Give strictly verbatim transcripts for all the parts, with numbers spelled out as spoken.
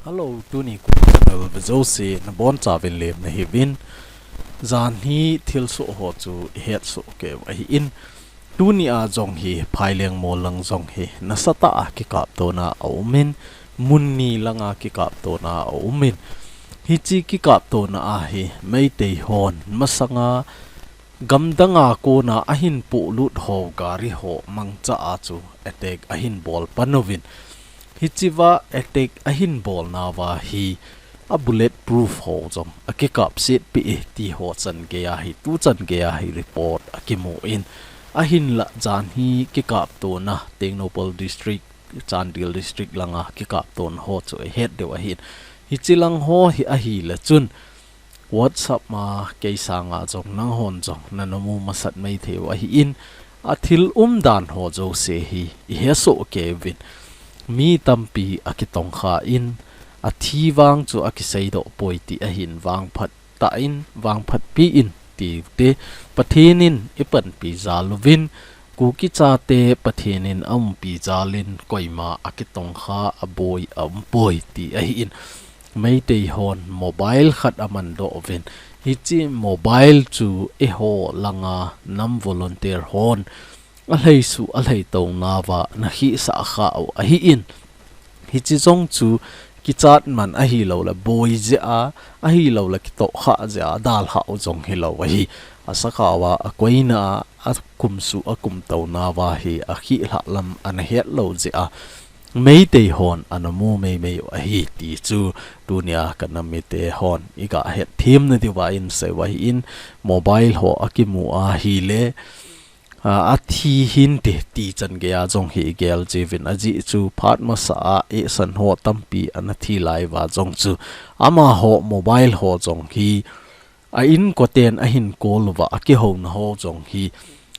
Hello, tuni Kuki channel vejouse nabonchauvin lemna hiuvin. Janhi thilsoh ho chu ihetsoh keiyu ahin. Tuni a jong hi Phaileng mol lang jong hi nasatah a kikaptona aumin, mun ni langa kikaptona aumin. Hiche kikaptona a hi Meitei hon masanga gamdanga kona ahin pohlut ho gari ho mangcha a chu attack ahin bol pan uvin. Hichea attack ahin bolnauva hi a bullet proof ho jong akikapsetpeh e ti ho changeiya hi, tu changeiya hi report akimun. Ahinlah janhi kikaptona Tengnoupal District, Chandel District langa kikaptona ho chu ihet diu ahin. Hiche lang ho hi ahile chun WhatsApp ma kei sanga jong nanghon jong nanamu masat maitheiyu ahin, athil umdan ho jouse hi ihesoh keiyuvin. Mi tampi akitongkhan, athi vang chu akiseidoh poi ti ahin vangphat tah in, vangphatpi in tiute, Pathen in eipanpi jal uvin, Kuki chate Pathen in aumpi jalin koima akitongkha aboi aumpoi ti ahin. Meitei hon mobile khat amandoh uvin. Hiche mobile chu eiho langa nam volunteer hon alheisuh alheitounauva ana khisah khah u ahin. Hiche jong chu kichat man ahilouleh boi jeh a, ahilouleh kitohkhah jeh a adalhah u jong hilou ahi. Asakhao a, akoina a, akumsuh akumtounauva hi akhihlhah lam ana hetlou jeh a Meitei hon anamu meimei u ahi ti chu tunia kanam mite hon iga hetthem nadiuva inseiyu ahin. Mobile ho akimu ahile, a, athi hinte ti changeiya jong hi igel jiuvin, ajeh chu phat masa a eisan ho tampi anathi laiuva jong chu amaho mobile ho jong hi a inkoten ahin call uva akihouna ho jong hi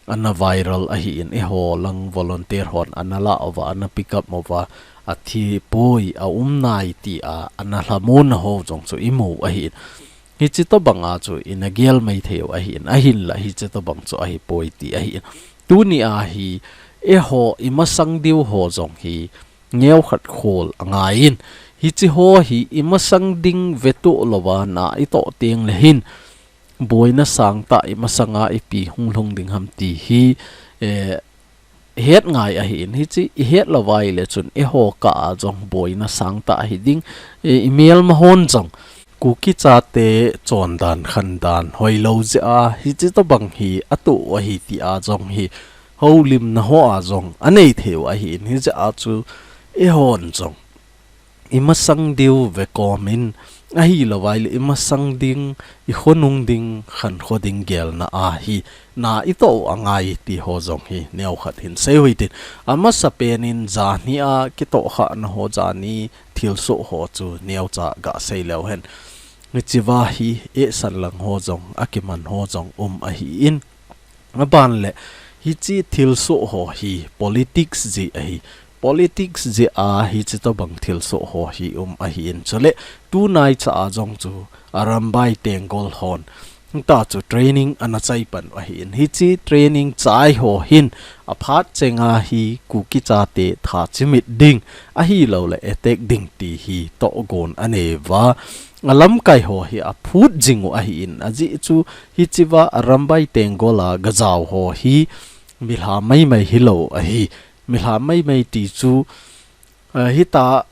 ana viral ahin, eiho lang volunteer hon ana la uva, ana pick up uva, athipoi, aumnai tia ana lhamonna ho jong chu imu ahin. Hiche tobanga chu ina gel maitheiyu ahin, ahinlah hiche tobang chu ahipoi ti ahin. Tunia hi eiho imasang diu ho jong hi neokhat khol angaiyin. Hiche ho hi imasang ding vetoh louva na itoh tengle hin boina sangtah imasanga ipi hung lhung ding ham ti hi, eh, het ngai ahin. Hiche ihet louva ahile chun eiho kah a jong boina sangtah hiding, eh, imelma hon jong Kuki chate chondan khandan hoilou jeh a hiche tobang hi atoh u ahi tia jong hi houlimna hoa jong aneitheiyu ahin. Hijeh a chu eihon jong imasang diu vekomin, ahilouva ahile imasang ding, ikhonung ding, khankho ding gelna a hi na itoh u angai ti ho jong hi neokhat hin seiu hitin. Amasapen in janhi a kitohkhahna ho, janhi thilsoh ho chu neocha gasei leu hen. Hichea hi eisan lang ho jong, akiman ho jong um ahin. Aban le, hiche thilsoh ho hi politics jeh ahi. Politics jeh a hiche tobang thilsoh ho hi um ahin. Chule, tunaicha a jong chu Arambai Tenggol hon ta chu training ana chai pan u ahin. Hiche training chai ho hin aphat chenga hi Kuki chate tha chimit ding, ahilouleh attack ding ti hi tohgon aneiuva. Alamkai ho hi aphut jing u ahin. Ajeh chu hichea Arambai Tenggol a gajao ho hi milham maimai hilou ahi. Milham maimai ti chu, eh, hita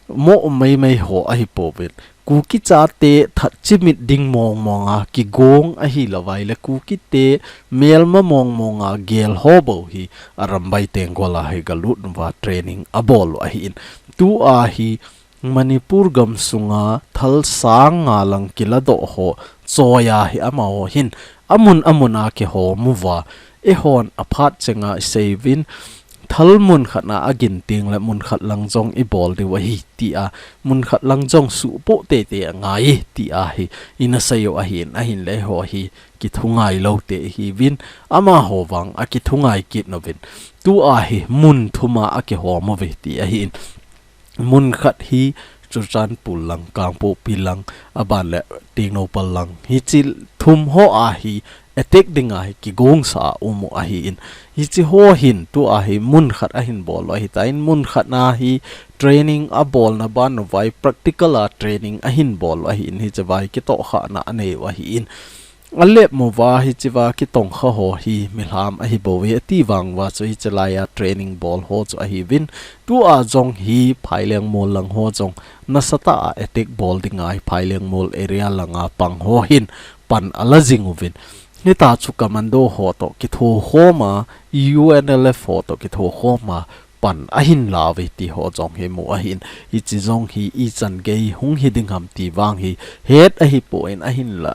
mo maimai ho ahipouvin. Kuki chate tha chimit ding mongmonga kigong ahilouva ahile Kukite melma mongmonga gel ho bou hi Arambai Tenggol a hi galut uva training abol u ahin. Tua hi Manipur gamsunga thal sang nga lang kiladoh ho, choiya hi amaho hin amun amun a kihom uva, eihon aphat chenga iseiuvin, thal mun khat na agin tengle mun khat lang jong ibol diu ahi tia, mun khat lang jong suhpoh teitei angai tia hi ina seiu ahin, ahinle eiho hi kithungai lou te ihiuvin, amaho vang akithungai kit nauvin. Tua hi mun thum a akihom uve ti ahin. Mun khat hi Churachandpur lang, Kangpokpi lang, aban le Tengnoupal lang. Hiche thum ho a hi attack dinga hi kigongsa a um u ahin. Hichi ho hin tua hi mun khat ahin bol u ahitan, mun khat na hi training abolna ban uva hi practical a training ahin bol u ahin, hichi vai kitohkhana anei u ahin. Alep mo uva hichi va kitongkha ho hi milham ahi bouve ati vang uva chu hichi laia training bol ho chu ahiuvin. Tua jong hi Phailengmol lang ho jong nasatah a attack bol dinga hi Phailengmol area langa pang ho hin pan ala jing uvin. Hita chu commando ho toh kithokhom a, U N L F ho toh kithokhom a pan ahin la uve ti ho jong hi mu ahin. Hichi jong hi ichan gei hung hi ding ham ti vang hi het ahipon ahinla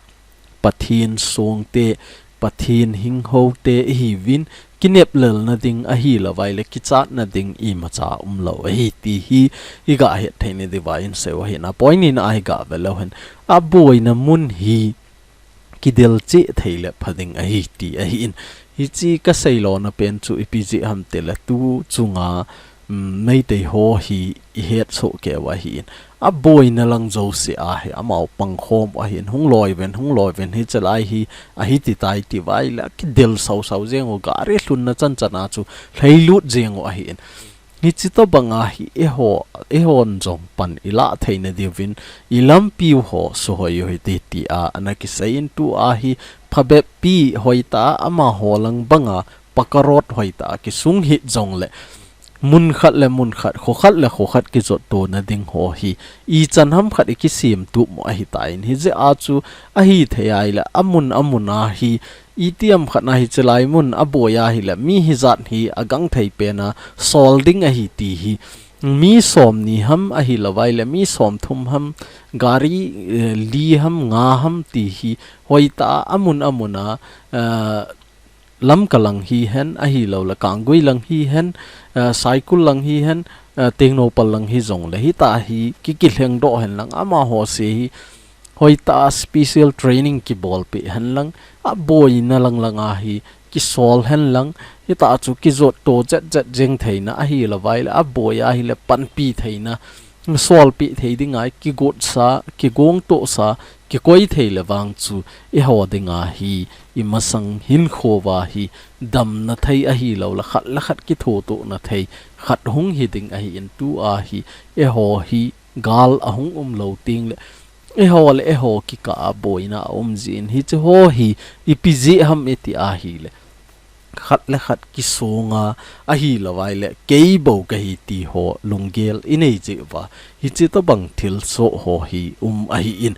Pathen songte, Pathen hinghote ihiuvin, kineplelna ding ahilou vai le kichatna ding imacha umlou ahi ti hi iga het thei nadiuva insei u ahin. Apoinina iga ve leu hen, aboina mun hi kidel cheh thei le pha ding ahi ti ahin. Hichi kasei lona pen chu ipi jeh ham tile tu chunga, um, Meitei ho hi ihet soh kei u ahin. Aboina lang jouse a hi amau pangkhom u ahin, hung loi uvin, hung loi uvin, hichi lai hi ahi ti tai ti vai le kidel sau sau jeng u, gari lhunna chan chan a chu lhailut jeng u ahin. Hichi tobanga hi eiho, eihon jong pan ilah thei nadiuvin, ilampiu ho suhoi u hite tia ana kisei in tua hi phabep pi hoitah a amaho lang banga pakarot hoitah a kisung hih jongle mun khat le mun khat, kho khat le kho khat kijot tona ding ho hi ichan ham khat ikisem tup mo ahitan, hijeh a chu ahithei a hile amun amun a hi itiham khat na hichi lai mun aboi a hile mi hijat hi agangthei pen a sol ding ahi ti hi mi som ni ham ahilou vai le mi som thum ham, gari, eh, li ham, nga ham ti hi hoitah a amun amun a, eh, Lamka lang hihen, ahilou le Kanggui lang hihen, eh, Saikul lang hihen, eh, Tengnoupal lang hijongle, hita hi kikilheng doh hen lang, amaho se hi hoitah a special training kibolpeh hen lang, aboina lang lang a hi kisol hen lang, hita chu kijot to jet jet jeng theina ahilou vai le, aboi a hile panpi theina, solpeh thei dinga kigotsa, kigongtohsa, kikoi thei le vang chu eiho dinga hi imasang hinkho uva hi damna thei ahilou le khat le khat kithotohna thei khat hung hi ding ahin, tua hi eiho hi gal ahung umlou tengle eiho le eiho kikah a boina aum jin, hichi ho hi ipi jeh ham iti a hile khat le khat kisonga ahilou vai le kei bou kahi ti ho lunggel inei jeh uva hichi tobang thilsoh ho hi um ahin,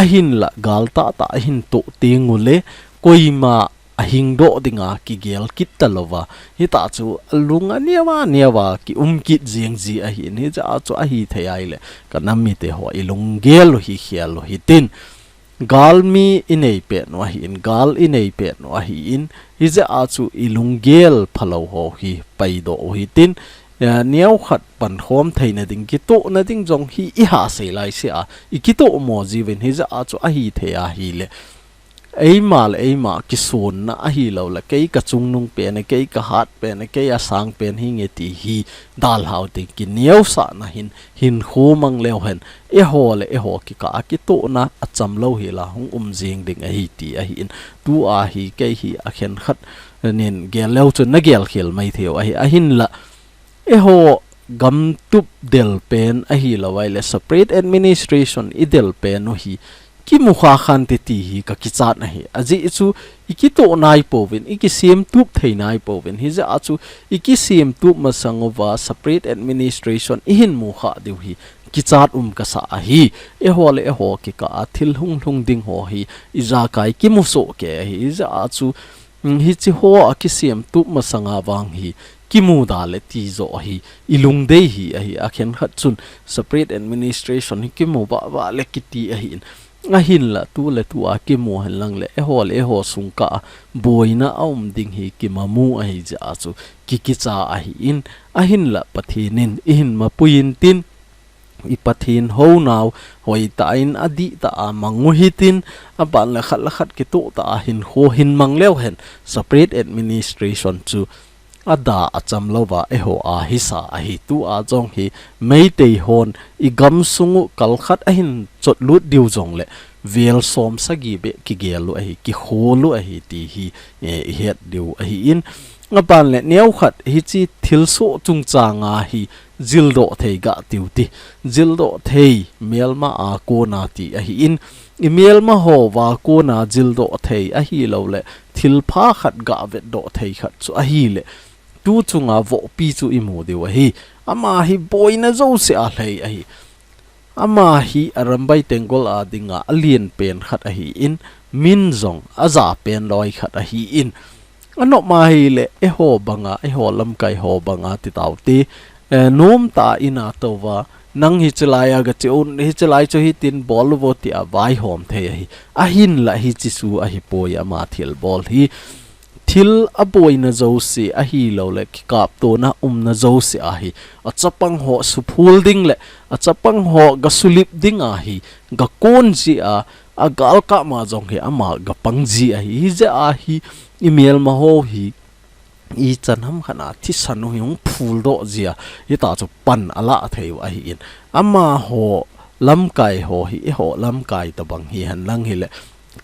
ahinla gal tahtah ahin toh teng ule koima ahing doh dinga kigel kit talouva, hita chu alung aneo a neo a kium kit jeng ji ahin, hijeh a chu ahithei a hile kanam mite ho ilunggel u hi khel u hitin. Galmi inei pet u ahin, gal inei pet u ahin, hijeh a chu ilunggel phalou ho hi paidoh u hitin, eh, neokhat pankhom theina ding, kitohna ding jong hi iha sei laise a, ikitoh mo jiuvin, hijeh a chu ahithei a hile eima le eima kisonna ahilou le, kei kachungnung pen e, kei kahat pen e, kei asang pen hinge ti hi dalhau teng kineosahna hin hinkho mang leu hen, eiho le eiho kikah a kitohna achamlou hel a hung um jeng ding ahi ti ahin, tua hi kei hi akhenkhat nin gel leu chun nagel khel mai thei u ahi, ahinla eiho gamtup del pen ahilou vai le separate administration idel pen u hi kimu kha khante ti hi kakichat ahi. Ajeh chu ikitoh nai pouvin, ikisem tup thei nai pouvin, hijeh a chu ikisem tup masang uva separate administration ihin mu kha diu hi kichat um kasa ahi. Eiho le eiho kikah a thil hunglhung ding ho hi ijakai kimu soh kei ahi, hijeh a chu, mm, hichi ho akisem tup masanga vang hi kimu da le ti joh hi ilungdei hi ahi, akhenkhat chun separate administration hi kimu vah vah le kiti ahin, ahinla tu le tua kimu hen lang le eiho le eiho sungkah a boina aum ding hi kimamu ahi jeh a chu kikicha ahin, ahinla Pathen in ihin mapui intin, i Pathen hounau hoitah in adihtah a mang u hitin, aban le khat le khat kitoh tah a hinkho hin mang leu hen separate administration chu ada achamlouva eiho a hisa ahi. Tua jong hi Meitei hon igamsung u kalkhat ahin chotlut diu jongle vel som sagi beh kigel u ahi, kikhol u ahi ti hi, eh, i het diu ahi in. Aban le neo khat hiche thilsoh chungchang a hi jildoh thei ga tiu ti. Jildoh thei melma a kona ti ahi in. I melma ho va kona jildoh thei ahilou le thilpha khat ga vetdoh thei khat chu ahi le. Tu chunga vohpi chu i mu diu ahi. Ama hi boina jouse a lhei ahi. Ama hi Arambai Tenggol a dinga a lian pen khat ahi in, min jong a ja pen loi khat ahi in. A nop ma hi le, eiho banga, eiho lamkai ho banga ti tau te, eh, nom ta in a to va, nang hiche lai a ga che un, hiche lai chu hitin bol u vo ti a vaihom thei ahi. Ahin la hiche chu ahi poi ama thil bol hi. Thil a boina jouse ahilou le, kikaptona umna jouse ahi. A chapang ho suphul ding le, a chapang ho ga sulip ding ahi. Ga kon ji a, a galkah ma jong hi ama ga pang ji ahi. Hijeh a hi, i melma ho hi, i chan ham khat a thisan u hi hung phul doh ji a. Hita chu pan a la thei u ahi in. Ama ho lamkai ho hi, eiho lamkai tabang hi hen lang hi le.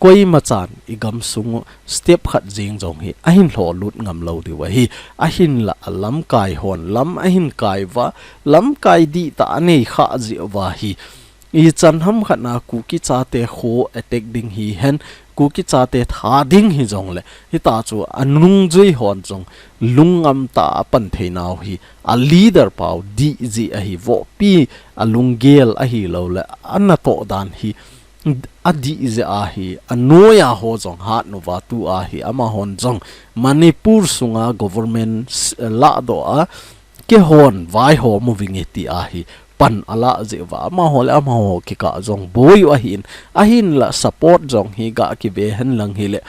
Koima chan i gamsung u step khat jeng jong hi ahin lholut ngam lou diu ahi. Ahin la a lamkai hon lam ahin kai va, lamkai dihtah a nei kha jeh uva hi. I chan ham khat na Kuki chate kho attack ding hi hen, Kuki chate tha ding hi jong le. Hita chu a nungjui hon jong lungngam ta a pan thei nau hi. A leader pau dih jeh ahi vohpi a lunggel ahilou le. A natoh dan hi. A dih jeh a hi, a noiya ho jong hat nu va tu a hi, amahon jong Manipur sunga government s-, lahdoh a, keihon vaihom uving e ti a hi, pan a la jeh uva, amaho le amaho kikah jong boi u ahi in, ahin la support jong hi ga kive hen lang hi le,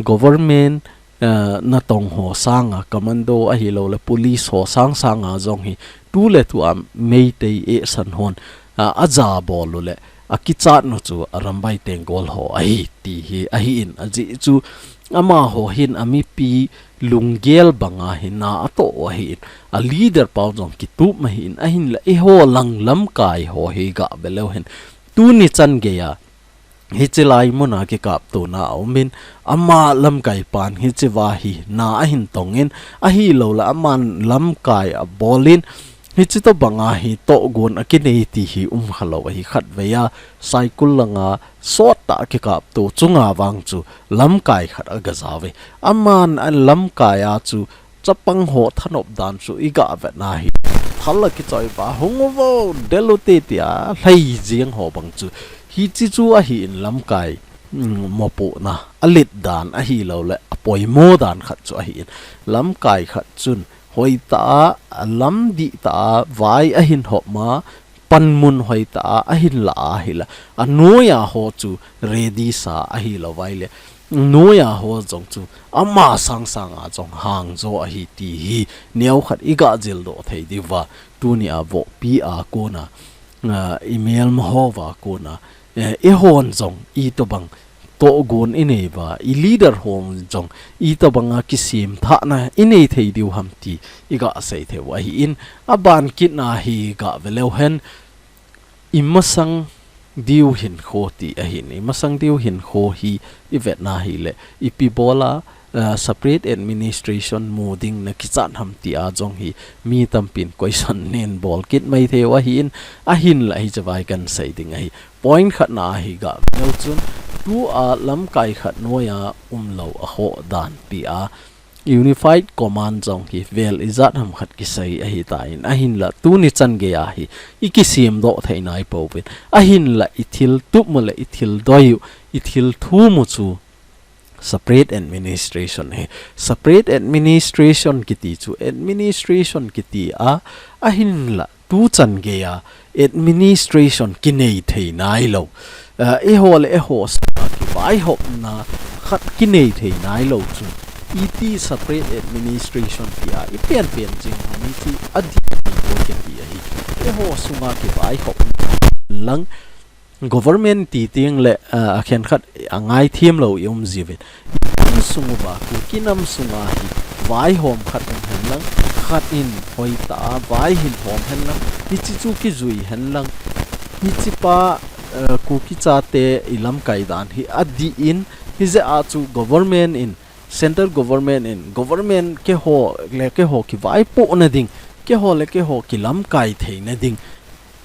government eh, natong ho sanga, commando ahilou le police ho sang sanga jong hi, tu le tu a Meitei e san hon, a, a ja bol u le, a kichat nu chu Arambai Tenggol ho ahi, ti hi, ahi in, ajeh chu amaho hin a mipi lunggel banga hi na a toh u ahi in, a leader pau jong kitup ma hi in, ahin le eiho lang lamkai ho hi ga ve leu hen, tuni chan gei a, hiche lai muna kikaptona a um in, ama lamkai pan hiche va hi na ahin tong in, ahilou le aman lamkai a bol in, hiche tobanga hi tohgon a kinei ti hi um kha lou ahi khatvei a, Saikul langa sot tah a kikapto chunga vang chu lamkai khat a ga ja uve. Aman a lamkai a chu chapang ho thanop dan chu i ga vet na hi. Thal a kichoi va hung u vo, del u te ti a, lhai jeng ho bang chu. Hiche chu ahi in lamkai, mm, mopohna, a let dan ahilou le, a poimo dan khat chu ahi in. Lamkai khat chun, hoi tah a, a lam dih tah a, vai ahin hop ma, panmun hoi tah a, ahin la a hi la. A noiya ho chu ready sa ahilou vai le. Noiya ho jong chu ama sang sanga jong hang jo ahi ti hi. Neo khat i ga jildoh thei diu va. Tuni a vohpi a kona, a, i melma ho va kona. Eh, eihon jong itobang tohgon i nei va, i leader hon jong itobanga kisem thahna i nei thei diu ham ti i ga sei thei u ahi in, aban kit na hi ga ve leu hen, i masang diu hinkho ti ahi in, i masang diu hinkho hi i vet na hi le, ipi bol a, eh, separate administration mu ding na kichat ham ti a jong hi mi tampin question nen bol kit mai thei u ahi in, ahin la hiche vai kan sei ding ahi. Point khat na hi ga ve leu chun, tu a lamkai khat noiya um lou a ho dan ti a, Unified Command jong hi vel ijat ham khat kisei ahi ta in, ahin la tuni chan gei a hi i kisem doh thei nai pouvin, ahin la i thil tup mu le i thil doi u, i thil thum u chu separate administration hi. Separate administration kiti chu administration kiti a, ahin la tu chan gei a administration kinei thei nai lou. Eh, eiho le eiho sanga kivaihopna khat kinei thei nai lou chu. Iti separate administration ti a, i pen pen jing ham ti a di ti ko ke ti ahi. Eiho sunga kivaihopna lang government ti teng le, ah, a khenkhat a ngaithem lou i um jiuvin. I nam sung uva, Kuki nam sunga hi vaihom khat um hen lang, khat in hoi tah a vai hin hom hen lang, hiche chu kijui hen lang, hiche pa, eh, Kuki chate i lamkai dan hi adih in, hijeh a chu government in, central government in, government keiho le keiho kivaipohna ding, keiho le keiho kilamkai theina ding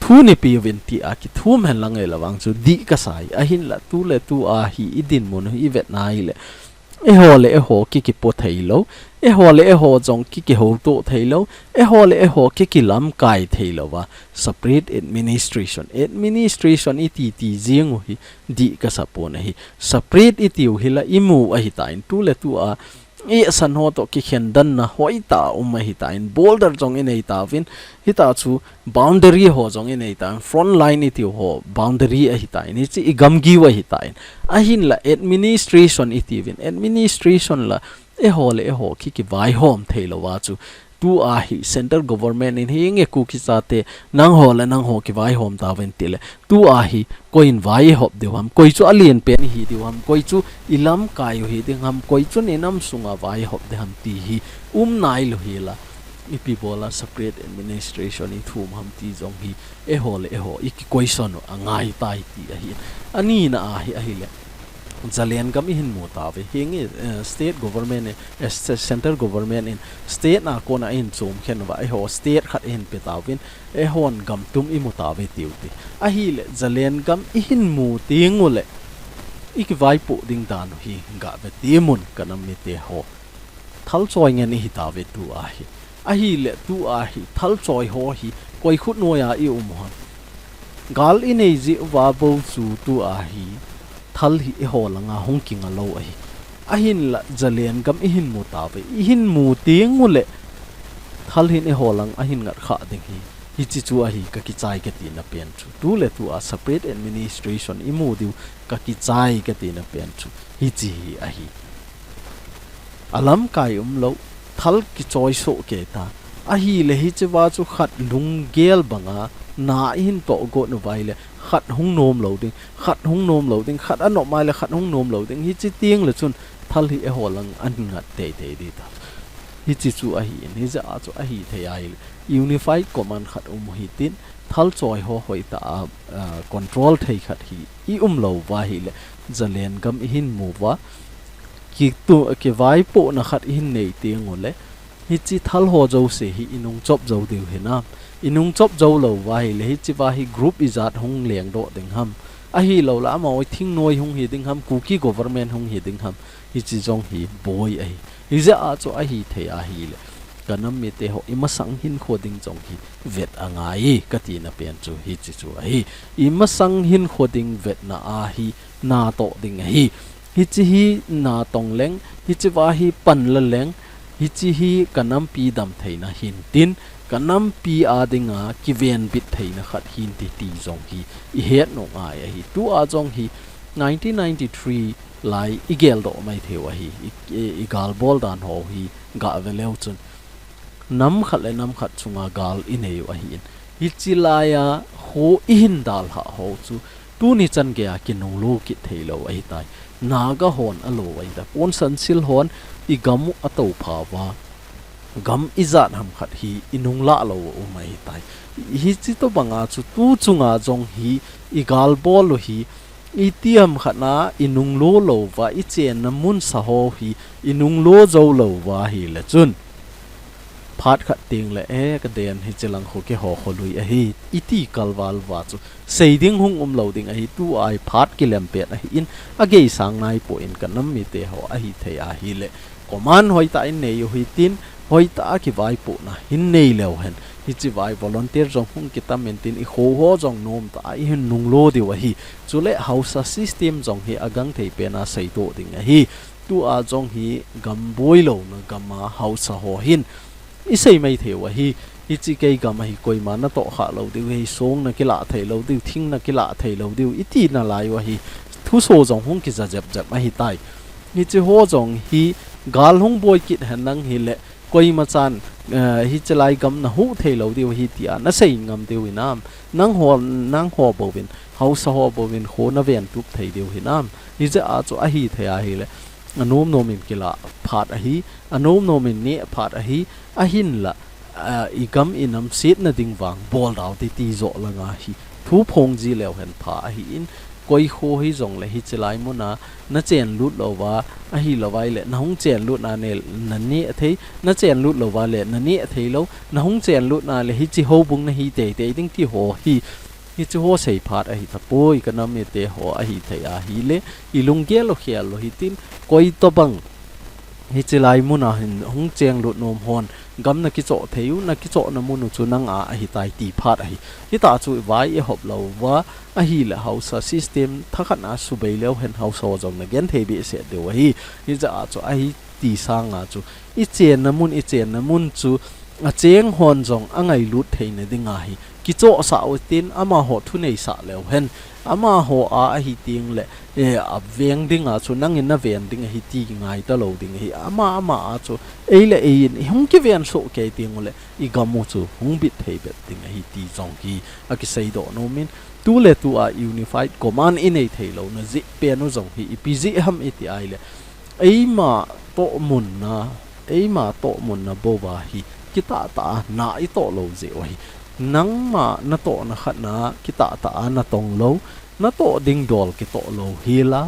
thu neipeuvin tia kithum henlang ahilou vang chu dih kasa ahi. Ahinla tu le tu a hi i dinmun hi i vetna ahile, eiho le eiho ki kipo theilou, eiho le eiho jong ki kihoutoh theilou, eiho le eiho ki kilamkai theilou va, separate administration, administration i titi jing u hi dih kasa pon ahi. Separate i tiu hi la i mu ahitan, tu le tu a i san ho toh kikhendanna hoitah um ahitan, border jong i nei tauvin, hita chu boundary ho jong i nei tan, front line i tiu ho boundary ahitan, hichi i gamgiu ahitan. Ahinla administration i tiuvin, administration la eiho le eiho ki kivaihom theilou va chu, tu a hi central government in hi nge Kuki chate nangho le nangho kivaihom tauvin tile, tu a hi koi in vai i hop diu ham, koi chu alen pen i hi diu ham, koi chu i lamkai u hi ding ham, koi chun i nam sunga vai i hop ding ham ti hi um nailou hi la, ipi bola separate administration i thum ham ti jong hi eiho le eiho i ki question u angai tai ti ahi. Ani na a hi ahile, Zalen gam i hin mu tauve. Hi nge, eh, state government in, eh, st-, central government in state na kona in chom khen uva, eiho state khat i hin pe tauvin, eihon gam tum i mu tauve tiu ti. Ahile, Zalen gam i hin mu teng u le, i kivaipoh ding dan u hi ga ve ti mun ka nam mite ho. Thal choi ngen i hi tauve tu a hi. Ahile tu a hi, thal choi ho hi, koi khut noi a i um u ham. Gal i nei jeh uva bou chu tu a hi, thal hi eiho langa hung kinga lou ahi. Ahinla Zalen gam i hin mu tauve. I hin mu teng u le, thal hin eiho lang a hin ngat kha ding hi. Hichi chu ahi ka kichai ka tina pen chu. Tu le tu a separate administration i mu diu ka kichai ka tina pen chu. Hichi hi ahi. A lamkai umlou, thal kichoi soh kei ta. Ahile hichi va chu khat lunggel banga, na i hin toh got u va ahile, khat hung nom lou ding, khat hung nom lou ding, khat a nop mai le khat hung nom lou ding. Hichi teng le chun thal hi eiho lang a hin ngat teitei di ta. Hichi chu ahi in, hijeh a chu ahi thei ahile, unified command khat um u hitin, thal choi ho hoitah a, ah, control thei khat hi i um lou va ahile, Zalen gam i hin mu va, kitu, kivaipohna khat i hin nei teng u le, hichi thal ho jouse hi i nung chop jou diu hinam. I nung chop jou lou va ahile, hichi va hi group ijat hung lengdoh ding ham. Ahilou le, amaho thingnoi hung hi ding ham, Kuki government hung hi ding ham. Hichi jong hi boi ahi. Hijeh a chu ahi thei ahile, ka nam mite ho i masang hinkho ding jong hi vet angai ka tina pen chu hichi chu ahi. I masang hinkho ding vetna a hi na toh ding ahi. Hichi hi na tong leng, hichi va hi pan la leng, hichi hi ka nampi dam theina hin tin, ka nampi a dinga kivenbit theina khat hin ti ti jong hi i het nom ngai ahi. Tu a jong hi nineteen ninety-three lai i geldoh mai thei u ahi, i, i, i gal bol dan ho hi ga ve leu chun. Nam khat le nam khat chunga gal i nei u ahi in. Hichi lai a kho i hin dalhah ho chu tuni chan gei a kinunglo kit thei lou ahi tai. Naga hon a lo ahi tai. Pon San Sil hon i gam u a to pha uva. Gam ijat ham khat hi i nunglah lou a um ahi tai. Hichi tobang a chu tu chunga jong hi i gal bol u hi, iti ham khat na i nunglo lou uva, i chenna mun sa ho hi i nunglo jou lou uva ahile chun, phat khat teng le, eh, ka den hichi lang kho keiho kho lui ahi, i ti kalval uva chu sei ding hung um lou ding ahi. Tu a hi phat kilem pet ahi in, a gei sang nai poi in ka nam mite ho ahi thei ahile, command hoitah in nei u hitin, hoitah a kivaipohna hin nei leu hen. Hichi vai volunteer jong hung kitam in tin, i kho ho jong nom tah a i hin nunglo diu ahi. Chule haosa system jong hi a gangthei pen a seidoh ding ahi. Tu a jong hi gam boi louna gam a haosa ho hin i sei mai thei u ahi. Hichi kei gam ahi, koima na tohkhah lou diu, hei song na kilah thei lou diu, thing na kilah thei lou diu, i tina lai u ahi. Thuso jong hung kija jep jep ahi tai. Hichi ho jong hi gal hung boi kit hen lang hile, koima chan, eh, hichi lai gam na huh thei lou diu ahi tia na sei ngam diu hinam. Nangho, nangho bouvin, haosa ho bouvin kho na ventup thei diu hinam. Hijeh a chu ahi thei ahile, a nom nom in kilah phat ahi, a nom nom in neh phat ahi, ahinla, ah, i gam i nam setna ding vang bol dau ti ti joh langa hi Thu phong ji leu hen pha ahi in, koi kho hi jong le hiche lai mun a na chen lut lou va, ahi lou vai le na hung chen lut na ne, na ne a thei, na chen lut lou va le na ne a thei lou, na hung chen lut na le hiche houbung na hi tei tei ding ti ho hi, hiche ho sei phat ahi ta poi, ka nam mite ho ahi thei ahi le, i lunggel u khel u hitin, koi to bang, hiche lai mun a hin hung cheng lut nom hon, gam na kichoh thei u, na kichoh na mun u chu nang a ahi tai ti phat ahi. Hita chu vai i hop lou va, ahi le hausa system thakhat na subei leu hen hausa ho jong na gen thei behseh diu ahi. Hijeh a chu ahi ti sang a chu i chen na mun, i chen na mun chu a cheng hon jong a ngailut thei na ding ahi. Kichoh sah u tin amaho thuneisah leu hen. Amaho a ahi ting le, eh, a veng ding a chu nangin na ven ding ahi ti ngai ta lou ding ahi. Ama, ama a chu ei le ei in i hung kiven soh kei ting u le i gam u chu hung bit thei bet ding ahi ti jong hi a kisei doh nom in. Tu le tu a Unified Command i nei thei lou na jeh pen u jong hi ipi jeh ham i ti ai le, eima toh mun na, eima toh mun na bou va hi kitah tah a na i toh lou jeh u ahi. Nangma na toh na khat na kitah tah a na tong lou, na toh ding dol kitoh lou hi la,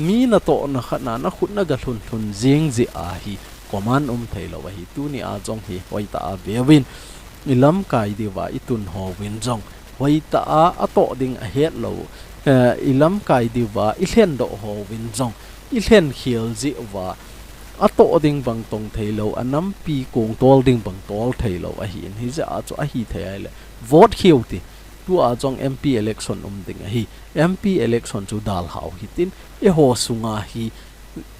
mi na toh na khat na na khut na ga lhun lhun jing jeh a hi command um thei lou ahi. Tuni a jong hi hoitah a ve uvin, i lamkai diu va i tun ho uvin jong hoitah a, a toh ding a het lou, eh, i lamkai diu va i lhen doh ho uvin jong i lhen khel jeh u va, a toh ding bang tong thei lou, a nampi kong tol ding bang tol thei lou ahi in, hijeh a chu ahi thei ai le vote khel u ti. Tu a jong M P election um ding ahi. M P election chu dalha u hitin, eiho sung a hi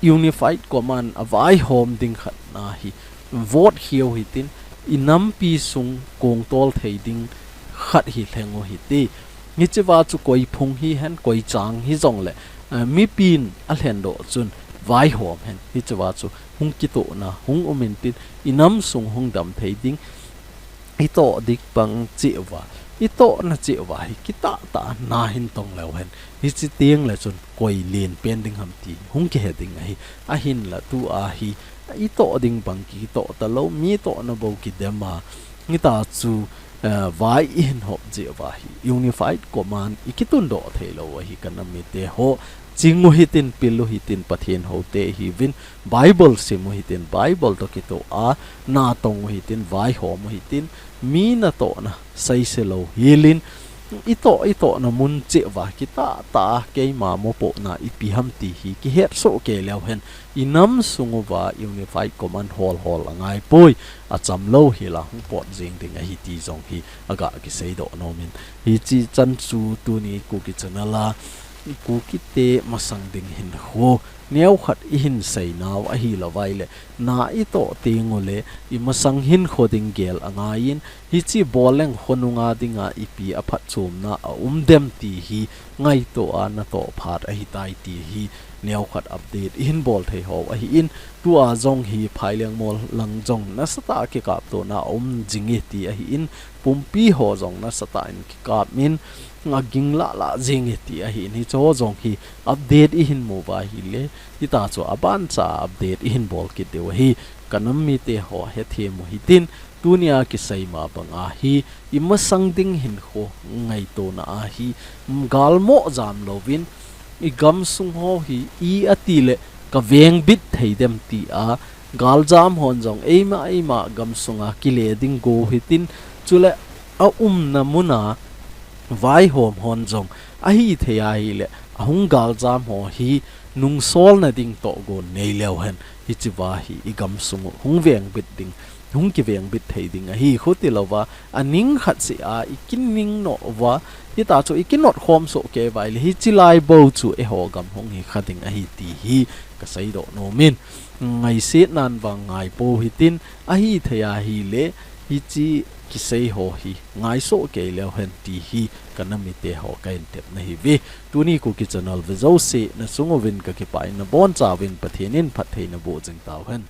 Unified Command a vaihom ding khat na hi vote khel u hitin, i nampi sung kong tol thei ding khat hi lheng u hite. Hiche va chu koi phung hi hen, koi chang hi jong le, eh, mipin a lhen doh chun vaihom hen. Hiche va chu hung kitoh na hung um in tin, i nam sung hung dam thei ding, i toh dik bang cheh u va, i toh na cheh u va hi kitah tah a na hin tong leu hen. Hiche teng le chun koi len pen ding ham ti hung kihe ding ahi. Ahin la tu a hi i toh ding bang kitoh ta lou, mi toh na bou kidem a, hita chu, eh, vai i hin hop jeh u va hi Unified Command i kitun doh thei lou ahi ka nam mite ho. Ching u hitin, pil u hitin, Pathen ho te hi uvin, Bible sim u hitin, Bible toh kitoh a, na tong u hitin, vaihom u hitin, mi na toh na seise lou hel in, i toh, i toh na mun cheh u va kitah tah a keima mopoh na ipi ham ti hi kihet soh kei leu hen, i nam sung u va Unified Command hol hol a ngai poi, a cham lou hi la hung pot jing ding ahi ti jong hi a ga kisei doh nom in. Hiche chan chu tuni Kuki channel a Kuki te masang ding hinkho neo khat i hin sei nau ahi lou vai le, na i toh teng u le i masang hinkho ding gel a ngai in, hiche bol leng khonung a ding a ipi a phatchomna a um dem ti hi ngaito a na toh phat ahi tai ti hi neo khat update i hin bol thei ho ahi in. Tu a jong hi Phaileng mol lang jong nasatah a kikap to na a um jing e ti ahi in, pumpi ho jong nasatah in kikap in, a ging lah lah jing e ti ahi in, hiche ho jong hi update i hin mu va hi le, hita chu a ban cha update i hin bol kit diu ahi. Ka nam mite ho hethem u hitin, tuni a kisei ma bang a hi i masang ding hinkho ngaito na a hi, mm, gal mo jam louvin, i gam sung ho hi i ati le ka veng bit thei dem ti a, gal jam hon jong eima eima gam sung a kile ding go hitin, chule a umna mun a vaihom hon jong ahi thei ahi le, a hung gal jam ho hi nungsol na ding toh go nei leu hen, hiche va hi i gam sung u hung veng bit ding, hung kiveng bit thei ding ahi. Khuti lou va, a ning khat seh a i kining noh u va, hita chu i kinot khom soh kei vai le, hiche lai bou chu eiho gam hung hi kha ding ahi ti hi ka sei doh nom in. Ngaisih nan vang ngai pou hitin, ahi thei ahi le, hiche kisei ho hi ngai soh kei leu hen ti hi ka nam mite ho ka hin tep na hi ve. Tuni Kuki channel ve jouse na sung uvin ka kipah in, na bon cha uvin Pathen in phattheina boh jing tau hen.